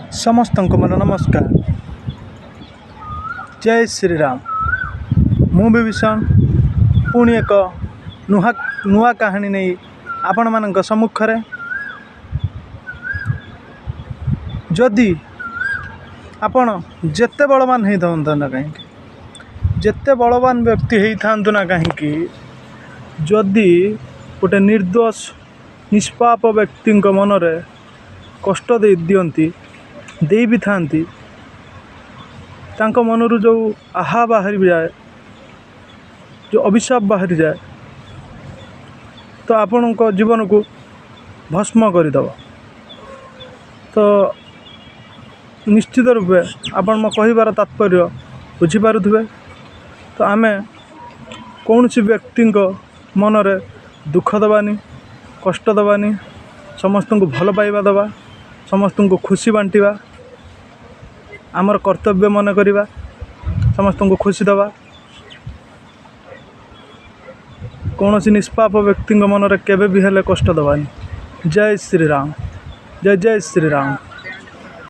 ସମସ୍ତଙ୍କୁ ମୋର ନମସ୍କାର, ଜୟ ଶ୍ରୀରାମ। ମୁଁ ବିଭୀଷଣ ପୁଣି ଏକ ନୂଆ କାହାଣୀ ନେଇ ଆପଣମାନଙ୍କ ସମ୍ମୁଖରେ। ଯଦି ଆପଣ ଯେତେ ବଳବାନ ହେଇଥାନ୍ତୁ ନା କାହିଁକି, ଯେତେ ବଳବାନ ବ୍ୟକ୍ତି ହେଇଥାନ୍ତୁ ନା କାହିଁକି, ଯଦି ଗୋଟେ ନିର୍ଦ୍ଦୋଷ ନିଷ୍ପାପ ବ୍ୟକ୍ତିଙ୍କ ମନରେ କଷ୍ଟ ଦେଇ ଦିଅନ୍ତି, ଦେଇ ବି ଥାନ୍ତି, ତାଙ୍କ ମନରୁ ଯେଉଁ ଆହା ବାହାରି ଯାଏ, ଯେଉଁ ଅଭିଶାପ ବାହାରିଯାଏ, ତ ଆପଣଙ୍କ ଜୀବନକୁ ଭସ୍ମ କରିଦେବ। ତ ନିଶ୍ଚିତ ରୂପେ ଆପଣ ମୋ କହିବାର ତାତ୍ପର୍ଯ୍ୟ ବୁଝିପାରୁଥିବେ। ତ ଆମେ କୌଣସି ବ୍ୟକ୍ତିଙ୍କ ମନରେ ଦୁଃଖ ଦେବାନି, କଷ୍ଟ ଦେବାନି, ସମସ୍ତଙ୍କୁ ଭଲ ପାଇବା ଦେବା, ସମସ୍ତଙ୍କୁ ଖୁସି ବାଣ୍ଟିବା, ଆମର କର୍ତ୍ତବ୍ୟ ମନେ କରିବା, ସମସ୍ତଙ୍କୁ ଖୁସି ଦେବା। କୌଣସି ନିଷ୍ପାପ ବ୍ୟକ୍ତିଙ୍କ ମନରେ କେବେ ବି ହେଲେ କଷ୍ଟ ଦେବାନି। ଜୟ ଶ୍ରୀରାମ, ଜୟ ଜୟ ଶ୍ରୀରାମ।